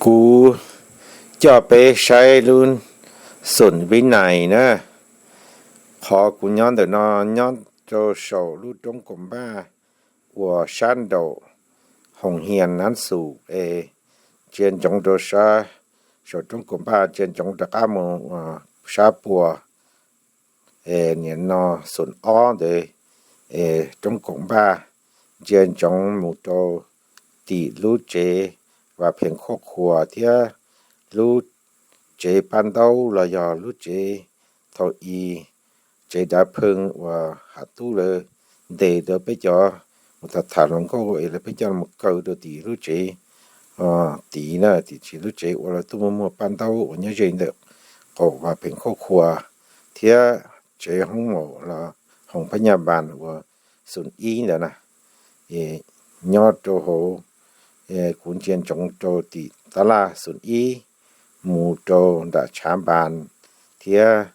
Kuv coj peb saib lub xoom Vib Nais na. Qhov kuv nyob ntawm no nyob rau saum lub roob Kaum Npaj uas sab nraum Hoos Hias Nab Xum es ntsia ntsoov rau sab, saum roob Kaum Npaj ntsia ntsoov rov qab mus sab puas es nim no xoom ob ntawd es roob Kaum Npaj ntsia ntsoov mus rau tim lub tsev Vaj Pheej Khuab Qhuas thiab lub tsev paj ntaub los yog lub tsev thaum i tsev dav pheej uas Ham Tub lawv ntes rau peb cov mus tham tham hluas nkauj es lawv peb coj mus kaw rau tim lub tsev tid na, tim tsev lub tsev uas lawv tuaj muag muag paj ntaub uas nyob ze ntawm qaum Vaj Pheej Khuab Qhuas thiab tsev hoob maum los Hoos Phab Nyaj Npas uas xoom ib ntawd na. Nyob rau hauv, kuv ntsia ntsoov rau tim tab laj xoom ib mus rau nram tshav npas thiab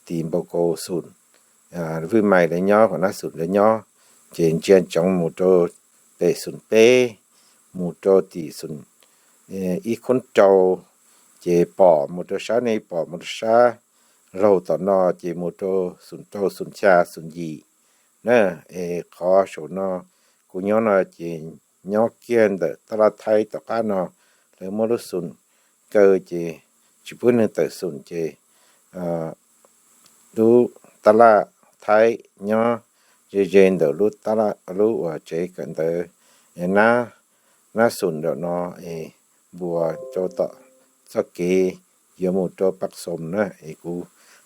tim npau kaus xoom Vij Mais lawv nyob, Huam Nab Xum lawv nyob, ces ntsia ntsoov mus rau pem xoom peb, mus rau tim xoom ib khoob rau, ces pom mus rau sab nej pom mus rau sab laug tom no ces mus rau xoom rau xoom xya xoom yim na. Es qhov saum no kuv nyob no ces nyob kiag ntawm tab laj Thaib tom qab no, lawv muab lub xoom kaw ces tsis pub neeg tawm xoom ces lub tab laj Thaib nyob ze ze ntawm lub tab laj, lub uas tsev kawm ntawv Nab Xum ntawm no es npuas rau tom txoj kev yuav mus rau Paj Xoom na, es kuv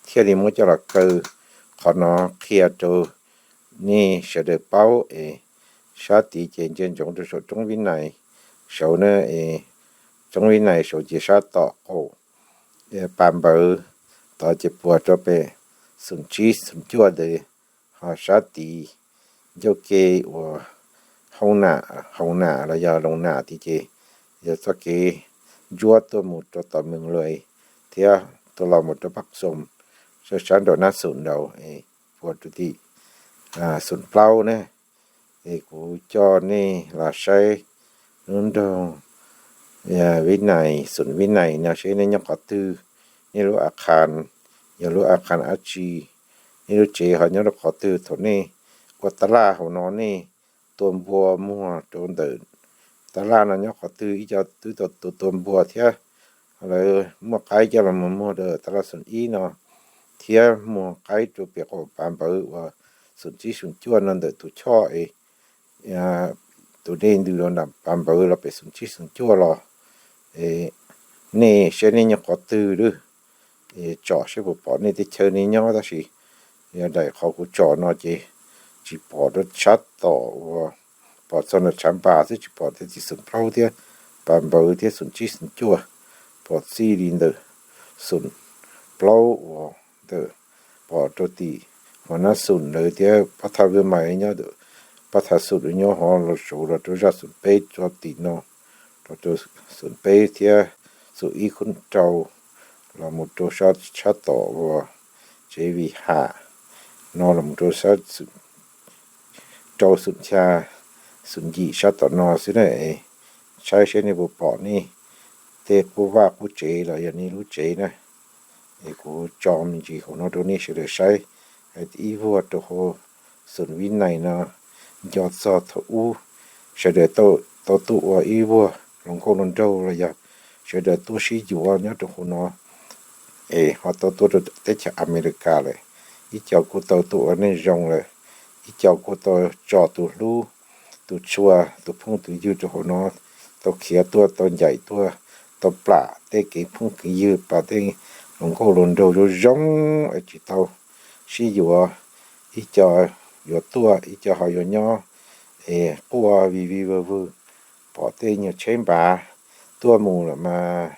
thiaj li muab coj los kaw qhov no qhia rau nej sawv daws paub es sab tid ces ntsia ntsoov rau saum roob Vib Nais saud na, es roob Vib Nais saud ces sab tom qaum Pas Npawv tod ces puag rau pem xoom tsib xoom cuaj ntawd, ho sab tid ncauj ke uas Hoo Nam, Hoo Nam los yog Loos Nam tid ces yog txoj kev ntsuab tuaj mus rau tom Mees Luis thiab tuaj los mus rau Paj Xoom, sab sab nraum Nab Xum nraud, puag rau tim xoom plaub na. Es kuv coj nej los saib lub nroog Vib Nais, xoom Vib Nais no seb nej nyob qhov twg, nej lub a khas yog lub a khas dab tsi, nej lub tsev ho nyob rau qhov twg. Thaum nej ua tab laj hauv no nej tua npua muag rau ntawm tab laj no nyob qhov twg, ib co twb tau tua npua thiab, lawv muaj qaib coj los mus muag rau tab laj xoom ib no, thiab muag qaib rau pem qaum Pas Npawv uas xoom tsib xoom cuaj no ntawm tus choj es tus dej ntws los nram Pas Npawv los pem xoom tsib xoom cuaj los. Nej saib nej nyob qhov twg lawm, tsom saib puas pom nej teb chaws nej nyob, tab sis yog daim qhov kuv tsom no ces tsis pom rau sab tom uas pom txog nram tshav npas xwb, tsis pom rau tim xoom plaub thiab Pas Npawv thiab xoom tsib xoom cuaj, pom txij li ntawm xoom plaub uas ntawm pom rau tim Huam Nab Xum lawv thiab Pab Thaj Vwj Mais nyob, Pab Thaj Xum lawv nyob hov los saud los rau zaj xoom peb txog tim no, rau rau xoom peb thiab xoom ib khub rau los mus rau sab tshab tom uas tsev Vij Ham no los mus rau sab xoom rau xum xya, xum yim sab tom no xwb na. Saib seb nej puas pom nej tej qub vaj qub tsev los yog nej lub tsev na. Es kuv tso me ntsis hauv no rau nej sawv daws saib. Hais tias ib vuag rau hauv xum Vib Nais no nco txog thaum ub sawv daws tau tuaj ua ib vuag hluas nkauj hluas nraug los yog sawv daws tuaj sib yuav nyob rau hauv no, es ho tau tuaj rau teb chaws Amelikas lawm. Ib co kuj tau tuaj ua neej zoo lawm, ib co kuj tau tso tus hlub, tus tshua, tus phooj tus ywg rau hauv no, tau khiav tuaj, tau ncaim tuaj, tau plam tej kev phooj kev ywg, plam tej hluas nkauj hluas nraug zoo zoo es tsis tau sib yuav. Ib co yuav tuaj, ib co ho yuav nyob es quaj vij vij vwg vwg. Pom tej nyuag tsheb npav tuaj mus lawm mas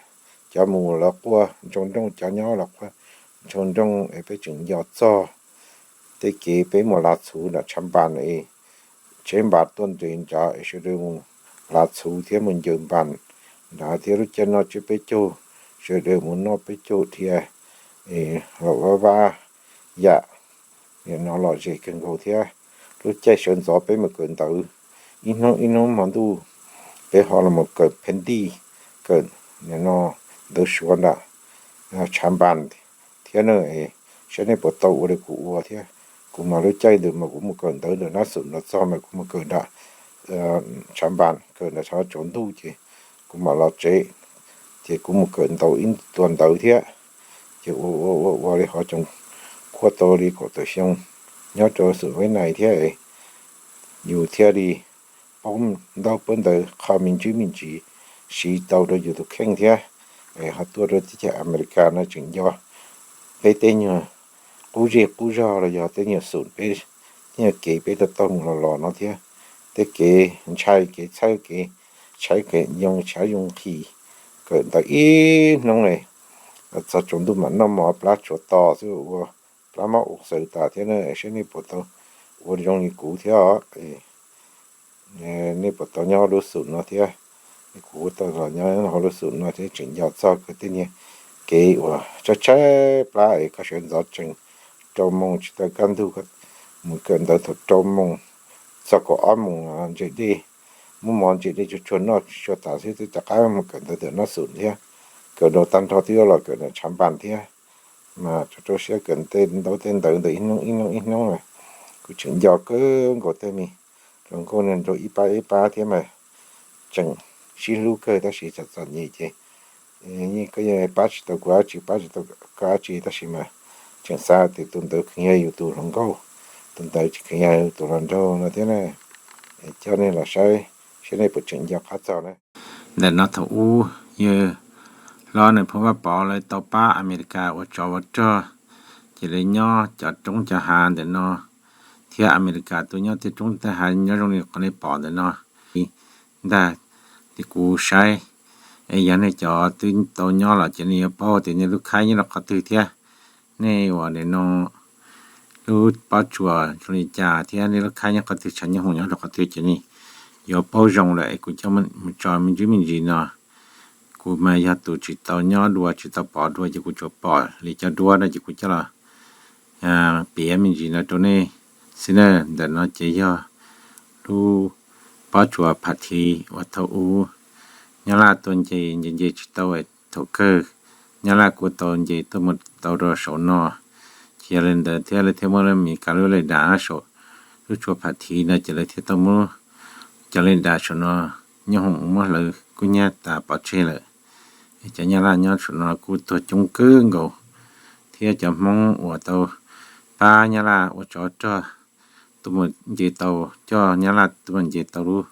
cov mus los quaj ntsoog nrooj, cov nyob los quaj ntsoog nrooj es peb tseem nco txog tej kev peb mus lav txhuv nram tshav npas es tsheb npas tuaj nres nrad es sawv daws mus lav txhuv thiab mus ncaws npas nrad thiab lub caij noj tsiab peb caug sawv daws mus noj peb caug dhia es los vaj vaj yam no lom zem kawg nkaus thiab. Lub caij sawv ntxov peb mus kawm ntawv, ib hnub ib hnub hmo ntuj peb ho los mus kawm phev ntij, kawm no ntawv Suav nram tshav npas thiab na. Saib nej puas tau ua li kuv ua thiab. Kuv mas lub caij ntawd mas kuv mus kawm ntawv ntawm Nab Xum los txog mas kuv mus kawm nram tshav npas, kawm nram tshav tsaus ntuj ces kuv mam los tsev, ces kuv mus kawm ntau ib tua ntawv thiab. Ces ua ua ua ua li ho tseem kuaj tau li kaum tawm xyoo nyob rau xum Vib Nais thiab, yus thiaj li paub ntaub paub ntawv qho me ntsis me ntsis, siv tau rau yus tus kheej thiab. Ho tuaj rau teb chaws Amelikas no tseem nco peb tej nyuag qub zej qub zog los yog tej nyuag xum peb, tej nyuag kev peb tau taug mus los los no thiab. Tej kev ntshai kev txhawb kev tshaib kev yoo tshaib yoo nqhis, kawm ntawv ib hnub es txog tsaus ntuj mam noj mov plab tshuav to xwb ua plab mob ua xaws tas thiab na. Saib nej puas tau ua zoo li kuv thiab os. Nej puas tau nyob lub xum no thiab? Kuv tau los nyob hauv lub xum no thiab tseem nco txog kawg tej niag kev uas tshaib tshaib plab es koj sawv ntxov tsees rau moos tsis tau kaj ntug, mus kawm ntawv thaum rau moos txog kaum ob moos ntse dej, muab mov ntse dej tsuag tsuag noj tsuag tas xwb twb rov qab mus kawm ntawv ntawm Nab Xum thiab. Kawm rau tag nrho twb yuav los kawm ntawm tshav npas thiab. Mas rau rau siab kawm tej ntaub tej ntawv ntawm ib hnub ib hnub ib hnub na. Kuv tseem nco kawg nkaus tej me hluas nkauj nraug ib pab ib pab thiab mas tseem sib hlub kawg tab sis txom txom nyem ces yeej koj yeej pab tsis tau kuv dab tsi, pab tsis tau koj dab tsi tab sis mas tseem xav tias tus ntawd kheev yog yus tus hluas nkauj, tus ntawd tsis kheev yog yus tus hluas nraug no thiab na. Coj nej los saib, saib nej puas tseem nco qab txog na. Ntawm no thaum ub yawg hlob Nais Phoo Vaj Pov lawv tau pab Amelikas ua tsov ua rog, ces lawv nyob cov roob cov hav ntawm no, thiab Amelikas tuaj nyob tej roob tej hav nyob zoo li qhov nej pom ntawm no ntag. Ces kuv saib, es yog nej cov twb tau nyob los ces nej yuav paub tias nej lub khaib nyob rau qhov twg thiab, nej uas nim no lub pob tsuas zoo li cas thiab nej lub khaib nyob qhov twg, tshav nyob hoom nyob rau qhov twg ces nej yuav paub zoo lawm. Es kuv coj mus tso me ntsis me ntsis no. Kuv mas yog tus tsis tau nyob dua tsis tau pom dua ces kuv tsuas pom li cov duab no ces kuv coj los piav me ntsis no rau nej xwb na. Ntawm no ces yog lub pob tsuas Phav Thiv uas thaum ub Nyab Laj tuaj nce nce nce tsis tau, thaum kawg Nyab Laj kuj tau nce tuaj mus tau rau saum no. Ces yog li ntawd thiab lawv thiaj muab Amelikas lub laj lis das saum lub tsua Phav Thiv no ces lawv thiaj tau muab cov laj lis das saum no nyob hoom muab hlawv kub hnyiab tas pov tseg lawm. Cov Nyab Laj nyob saum no kuj tuag coob kawg nkaus, thiab cov Hmoob uas tau pab Nyab Laj ua tsov rog tuaj mus nce tau, coj Nyab Laj tuaj mus nce tau lub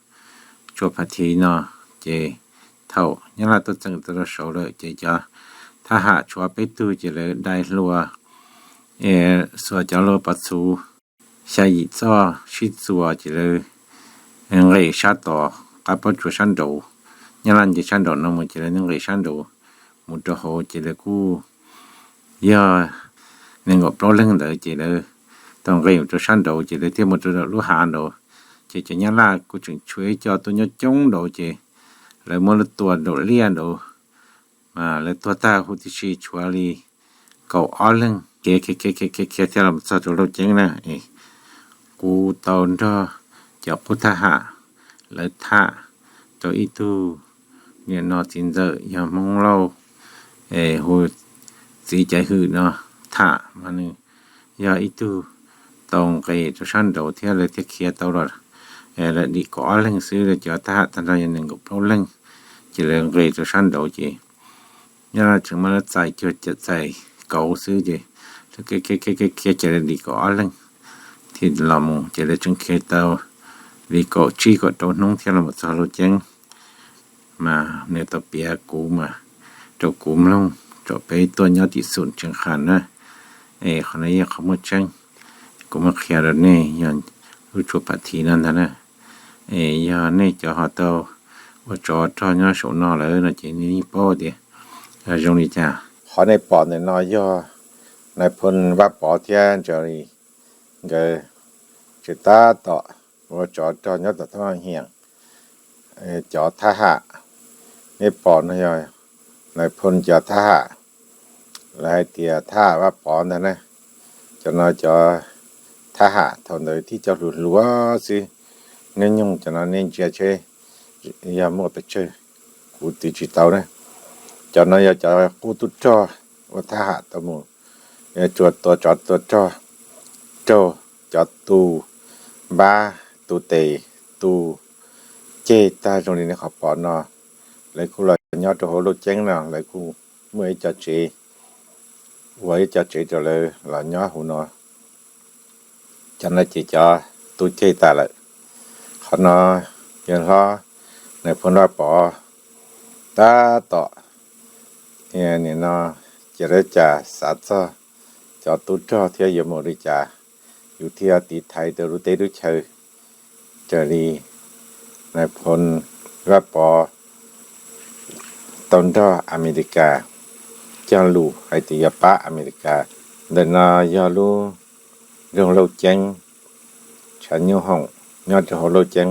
tsua Phav Thiv no, ces thaum Nyab Laj tuaj txeem tau rau saud lawm ces cov thab ham tshuav peb tug ces lawv dai hlua, xuas cov hlua pov txhuv xya yim txoj sib txuas ces lawv nqis sab tod qab pob tsuas sab nraud. Nyab Laj nce sab nraud no mus ces lawv nqis sab nraud mus rau hauv ces lawv kuj yog nees nkaum plaub leeg ntawd ces lawv tau nqis mus rau sab nraud ces lawv thiaj mus rau lub hav nraud. Ces cov Nyab Laj kuj tseem tshuav ib co tuaj nyob coob nraud ces lawv muab lub tua nraum liaj nraud, mas lawv tuag tag huv tib si tshuav li kaum ob leeg khiav khiav khiav khiav khiav thiaj los txog rau Lauj Ceeb na. Kuv tau nrog cov qub thab ham, lawv tham rau ib tug niam no txiv ntxawm yog Hmoob Lauj, hu txiv Caiv Hwm no tham mas nws yog ib tug tau nqes rau sab nraud thiab lawv thiaj khiav tau los. Lawv dim kaum ob leeg xwb, cov thab ham tag nrho yog nees nkaum plaub leeg, ces lawv nqes rau sab nraud ces nyob tseem muaj lawv txais cuag txais kauv xwb ces khiav khiav khiav ces lawv dim kaum ob leeg thiaj los mus ces lawv tseem khiav tau li kaum tsib kaum rau hnub thiab los mus txog Lauj Ceeb. Mas nws tau piav kuv mas rau kuv mloog, rau peb tuaj nyob tim xum Tseev Khas na. Es qhov no yog qhov muaj tseeb, kuv muab qhia rau nej yog lub tsua pam thi no ntag na. Es yog nej cov ho tau ua tsov rog nyob saum no lawm no ces nej yeej paub tias zoo li cas. Qhov nej pom ntawm no yog Nais Phoo Vaj Pov thiab Ntsas Lis nkawd tseem tab tom ua tsov rog nyob tom thoob hiam. Cov thab ham nej pom no yog Nais Phoo cov thab ham, lawv hais tias thab ham Vaj Pov ntag na. Cov no cov thab ham thaum ntawd tib co hluas hluas xwb, nyob nyoog cov no nej ntsia seb yog muaj pes tsawg, kuv twv tsis tau na. Cov no yog cov qub tub rog ua thab ham tau mus, tsuas tua tsov tua rog raug cov tu npab tu tes tu ceg tag zoo li nej qhov pom no. Lawv kuj los nyob rau hauv Lauj Ceeb no, lawv kuj muaj ib co tsev, ua ib co tsev rau lawv los nyob hauv no. Cov no ces cov tu ceg tas lawm. Qhov no yog hlob Nais Phoo Vaj Pov tab tom nim no ces lawv cas xav txog cov tub rog thiab yuav mus li cas, yus thiaj tiv thaiv tau lub teb lub chaw. Raws li Nais Phoo Vaj Pov tau nrog Amelikas cog lus hais tias yuav pab Amelikas. Ntawm no yog lub nroog Lauj Ceeb, tshav nyuj hoom nyob rau hauv Lauj Ceeb.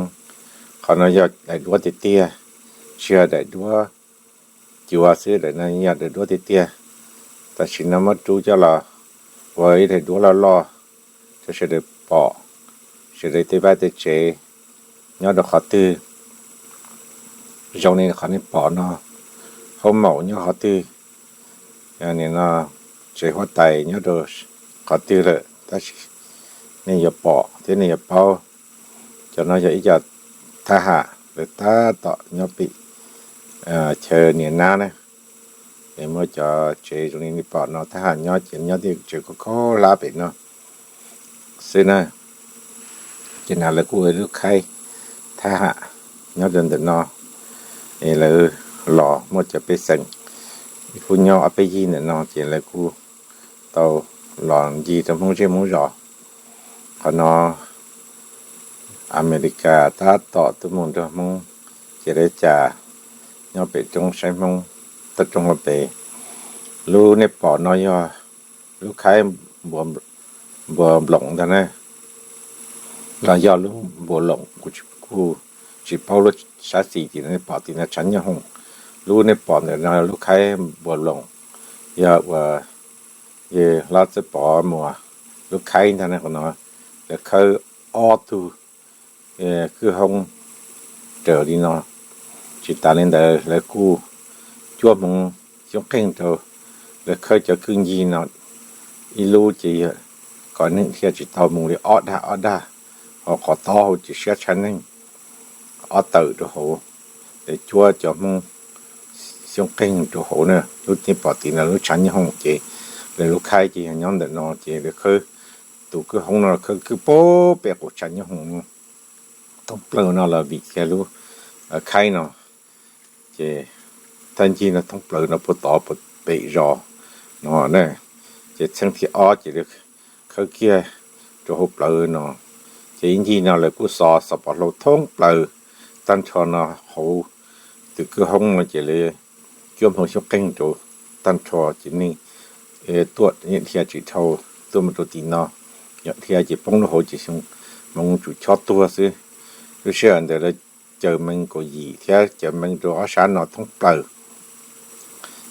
Qhov no yog daim duab tiag tiag, tsis yog daim duab cuav xwb, daim no yog daim duab tiag tiag. Tam sim no muab rub coj los ua ib daim duab loj loj rau sawv daws pom, sawv daws tej vaj tej tsev nyob rau qhov twg. Zoo li qhov nej pom no, hoob maum nyob qhov twg, nim no tsev huab tais nyob rau qhov twg lawm, tab sis nej yuav pom thiab nej yuav paub. Cov no yog ib co thab ham lawv tab tom nyob pem chaw niam nab na. Es muaj cov tsev zoo li nej pom no thab ham nyob ces nyob tej tsev khaub khaub hlab pem no xwb na. Ces na lawv kuj ua lub khaib thab ham nyob rau ntawm no. Es lawv los muaj cov pej xeem kuj nyob ob peb yig ntawm no ces lawv kuj tau los ncig rau Hmoob zej Hmoob zos. Qhov no Amelikas tab tom tuaj mus nrog Hmoob ces lawv cas nyob pem roob saib Hmoob toj roob hauv pes. Lub nej pom no yog lub khaib npua nploos ntag na, los yog lub npua loos, kuv kuj tsis paub lub sab xis tim no nej pom tim no tshav nyuj hoom. Lub nej pom ntawm no lub khaib npua loos, yog uas yawg hlob Txawj Pov Muas lub khaib ntag na. Qhov no lawv khawb ob tug kwj hoob raws li no. Tsis tas li ntawd lawv kuj cuab hmoov xyoob qeeg rau, lawv khawb cov kwj ncig no ib lub ces kom neeg dhia tsis tau mus li ob dag ob dag, ho qhov tob hauv ces siab tshaj neeg, ob tawm rau hauv, lawv cuab cov hmoov xyoob qeeg rau hauv na. Lub nej pom tim no lub tshav nyuj hoom ces lawv lub khaib ces yog nyob ntawm no ces lawv khawb tus kwj hoob no khawb kwj pem qaum tshav nyuj hoom no, thoob plaws no los vim kiag lub khaib no. Ces thaj ncig no thoob plaws no puag tod puag pem zos no na. Ces txheej thib ob ces lawv khawb kiag rau hauv plawv no. Ces ib ncig no lawv kuj xov xov pov hlau thoob plaws tag nrho no hauv tus kwj hoob no ces lawv cuab hmoov xyoob qeeg rau tag nrho ces neeg tuaj nyiam dhia tsis dhau tuaj mus rau tim no. Nyiam dhia ces poob lub hauv ces hmoov tsum chob tuag xwb. Lub sij hawm ntawd lawv caws mees kaum yim thiab caws mees rau ob sab no thoob plaws.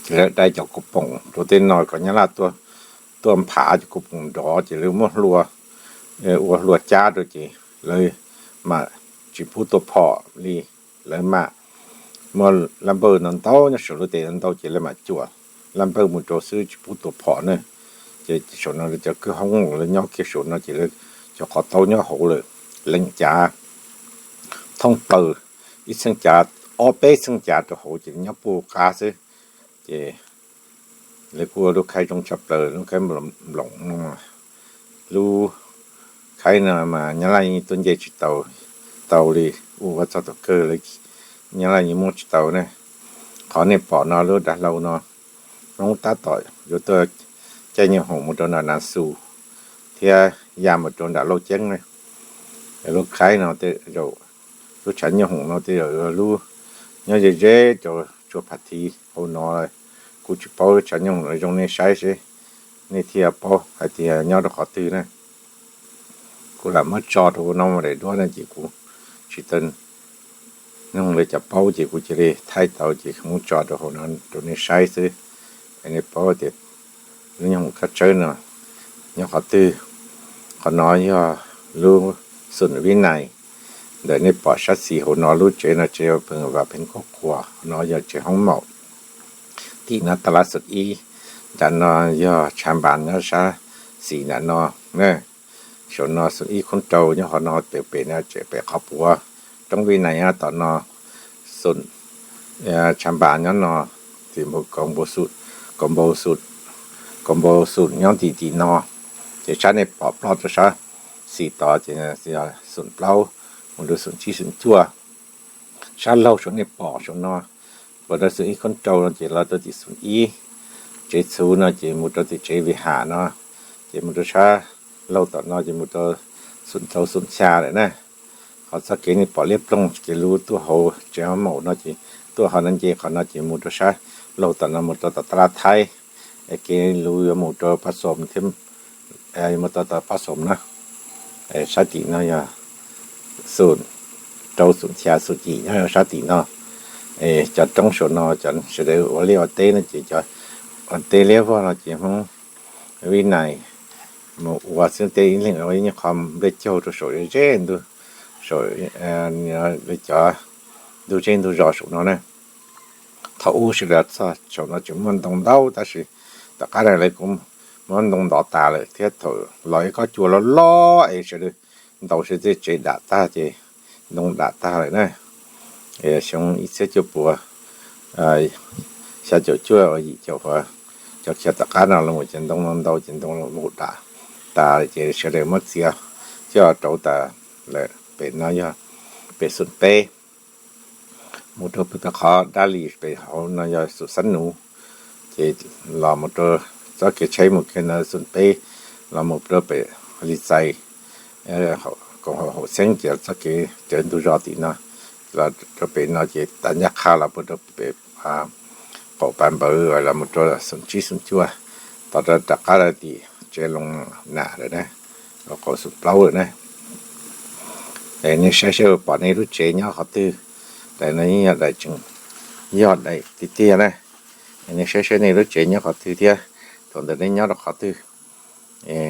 Ces lawv dai cov kaus poom rau tej no kom nyab laj tuaj nphav cov kaus poom nrov ces lawv muab hlua, ua hlua cab rau ces lawv mas tsis pub tua phom li. Lawv mam muaj laj npawj no ntau nyob saum lub tsev no ntau ces lawv mam cuam laj npawj mus rau xwb tsis pub tua phom na. Ces saum no lawv cov kwj hoob lawv nyob kiag saum no ces lawv cov qhov taub nyob hauv lawm, lees cav thoob plaws ib txheej cav, ob peb txheej cav rau hauv ces nyob puag qab xwb. Ces lawv kuj ua lub khaib zoo tshaj plaws, lub khaib nploos no. Lub khaib no mas Nyab Laj yeej tuaj nce tsis tau, tau li, ua txog thaum kawg Nyab Laj yeej muab tsis tau ne. Qhov nej pom no lub dav hlau no, Hmoob tab tom yuav tuaj caij nyoob hoom mus rau nram Nas Xus thiab ya mus rau nram Lauj Ceeb ne. Lub khaib no tej zaum, lub tshav nyoob hoom no tej zaum lub nyob ze ze rau tsua phav thiv hauv no. Kuv tsis paub lub tshav nyoob hoom no zoo, nej saib seb nej thiaj paub hais tias nyob rau qhov twg na. Kuv lam muab tso rau hauv no mus daim duab no ces kuv tsis tau nug li, cov paub ces kuv cia li thaij tau ces muab tso rau hauv no rau nej saib xwb. Nej paub tias lub nyoob hoom kab tsawb no nyob qhov twg. Qhov no yog lub xum Vib Nais. Ntawm nej pom sab xis hauv no lub tsev no tsev Pheej Vam Pheej Kauj Qhuas, qhov no yog tsev hoob maum. Tim no tab laj xum ib, nram no yog tshav npas nyob sab xis nram no. Saum no xum ib khoob rau nyob qhov no, pem pem no tseem pem qhov puav roob Vib Nais tom no. Xum tshav npas nyob no, tim npau kaus npau xum, kaus npau xum nyob tim tim no. Ces sab nej pom ploj rau sab xis tod ces xum plaub mus rau xum tsib xum cuaj. Sab laug saum nej pom saum no, puas rau xum ib khoob rau no ces los rau tim xum ib. Tsev txhuv no ces mus rau tim tsev Vij Ham no, ces mus rau sab laug tom no ces mus rau xum rau xum xya lawm na. Qhov txoj kev nej pom liab ploog kev lub tuaj hauv tsev hoob maum no ces tuaj hauv no nce qhov no ces mus rau sab laug tom no mus rau tom tab laj Thaib. Kev lub yuav mus rau Pab Xoom thiab, mus rau tom Pab Xoom na. Sab tim no yog xum rau xum xya xum yim nyob sab tim no. Cov roob saum no cov sawv daws ua liaj ua teb no ces cov ua teb liab vog no ces Hmoob Vib Nais mus ua xwb, tej ib leeg ua ib nyuag qho nplej caug rau saum ze ntug, saum cov ntug zej ntug zos saum no na. Thaum ub sawv daws txog saum no tseem muaj ntoo ntau tab sis tom qab no lawv kuj muab ntoo ntov tas lawm thiab thaum los ib kob cua loj loj es sawv daws ntaus sawv daws tej tsev dam tag ces ntoo dam tag lawm na. Xyoo ib txhiab cuaj puas xya caum cuaj uas yim caum uas cov khiav tom qab no los mus ces ntoo ntau ces ntoo mus dam tas ces sawv daws muab txiav coj rauv tas lawm. Pem no yog pem xum peb mus rau pem qhov dab li pem hauv no yog xum xab nuv, ces los mus rau txoj kev tshaib mus kiag no xum peb los mus rau pem Lis Xais, koom haum Xeeb ces txoj kev cawv ntug zos tim no los rau pem no ces tas ncaj qha los puag rau pem qaum pas npawv los mus rau xum tsib xum cuaj, tom rov rov qab rau tim tsev Loo Nam lawm na, qaum xum plaub lawm na. Nej saib saib pom nej lub tsev nyob qhov twg, daim no yeej yog daim tseem yog daim tiag tiag na. Nej saib saib nej lub tsev nyob qhov twg thiab thaum ntawd nej nyob rau qhov twg.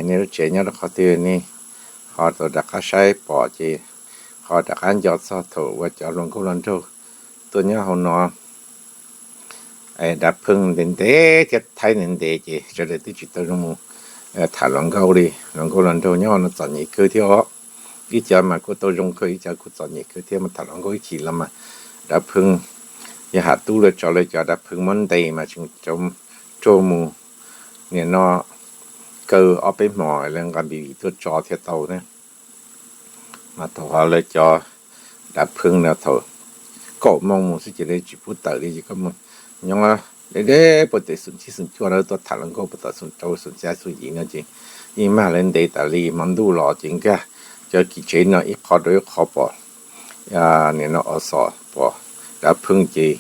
Nej lub tsev nyob rau qhov twg nej ho tau rov qab saib pom ces ho rov qab nco txog thaum uas cov hluas nkauj hluas nraug tuaj nyob hauv no dav pheej ntev ntev thiab thaib ntev ntev ces sawv daws twb tsis tau zoo mus tham hluas nkauj li. Hluas nkauj hluas nraug nyob no txom nyem kawg thiab os. Ib co mas kuj tau zoo kawg, ib co kuj txom nyem kawg thiab, mus tham hluas nkauj ib chim los mas dav pheej, yog ham tub lawv tso lawv cov dav pheej muab ntes mas tseem raug mus nim no kaw ob peb hmo lawv nqa npis vim tuaj tso thiaj tau na. Mas thaum lawv cov dav pheej no thaum kaum moo mus xwb ces lawv tsis pub tawm li ces koj mus nyob deb deb puag tim xum tsib xum cuaj no tuaj tham hluas nkauj puag tom xum rau xum xya xum yim no ces yeej mag lawv ntes tas li. Hmo ntuj los ces nkag cov kim tsev no ib qho rau ib qho pom nim no os xos pom dav pheej ces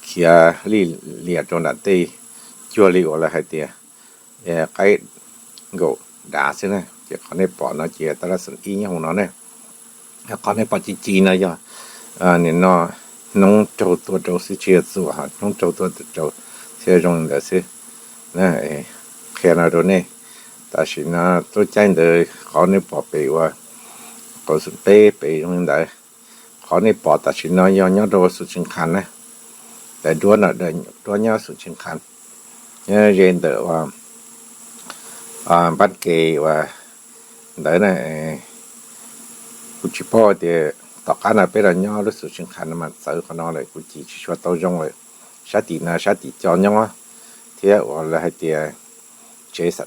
khiav lij lias rau nram tej cuag li uas lawv hais tias qaib nkaum dav xwb na. Ces qhov nej pom no ces tab laj xum ib nyob hauv no ne. Qhov nej pom ci ci no yog nim no hnub raug tua rau xwb, tsis yog txuas, hnub raug tua rau thiaj zoo li ntawd xwb. Qhia no rau nej, tam sim no lub caij ntawd qhov nej pom pem uas Qhov xoom peb pem zoo li ntawd. Qhov nej pom tam sim no yog nyob rau Xus Tsheej Qhas na. Daim duab no, duab nyob Xus Tsheej Qhas, nyob ze ntawm ua npab ke ua ntawd na. Kuv tsis paub tias tom qab no peb los nyob lub Xus Tsheej Qhas no mas txawv qhov no lawm, kuv cim tsis tshua tau zoo lawm. Sab tim no sab tim co nyob thiab ua lawv hais tias tsev,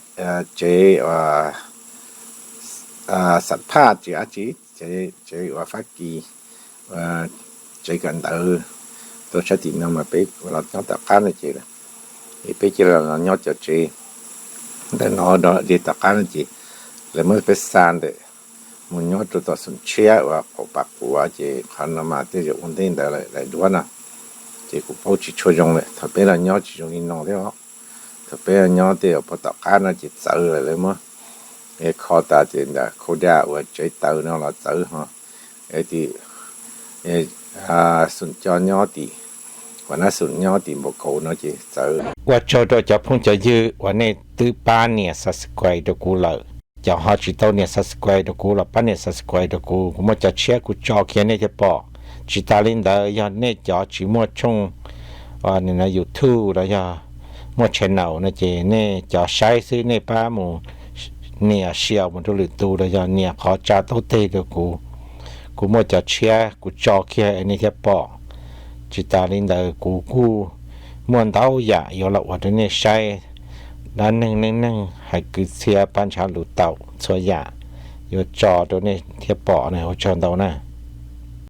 tsev xam phaj tsis dab tsi, tsev ua Fab Kis, tsev kawm ntawv rau sab tim no mas peb los nyob tom qab no ces, es peb cia li los nyob cov tsev ntawm no de tom qab no ces lawv muab peb xa ntawm mus nyob rau tom xoom tshiab uas qaum pas quav ces qhov no mas tej zaum ua ntej ntawd lawm daim duab no. Ces kuv paub tsis tshua zoo lawm, thaum peb los nyob tsis zoo li no thiab os. Thaum peb los nyob tej zaum puag tom qab no ces txawv lawm, lawv muab kho tas ces ntawm khau daj uas tsev taws no los txawv ho. Tim xoom co nyob tim, uas nab xoom nyob tim npau kaus no ces txawv. Ua tsaug rau cov phooj cov ywg uas nej twb pab nias subscribe rau kuv lawm. Cov ho tsis tau nias subscribe rau kuv los pab nias subscribe rau kuv, kuv muaj cov tshiab kuv tso kiag nej thiaj pom. Tsis tas li ntawd yog nej cov tsis muaj tshooj YouTube los yog muaj channel no ces nej cov saib xwb nej pab mus nias share mus rau lwm tus los yog nias qhov tsa taub teg rau kuv. Kuv muaj cov tshiab kuv tso kiag nej thiaj pom. Tsis tas li ntawd kuv kuj muaj ntau yam yuav los ua rau nej saib, dab neeg neej neeg hais kwv txhiaj paj ntshav lus taum txhua yam yuav tso rau nej thiaj pom na, ua tsaug ntau na.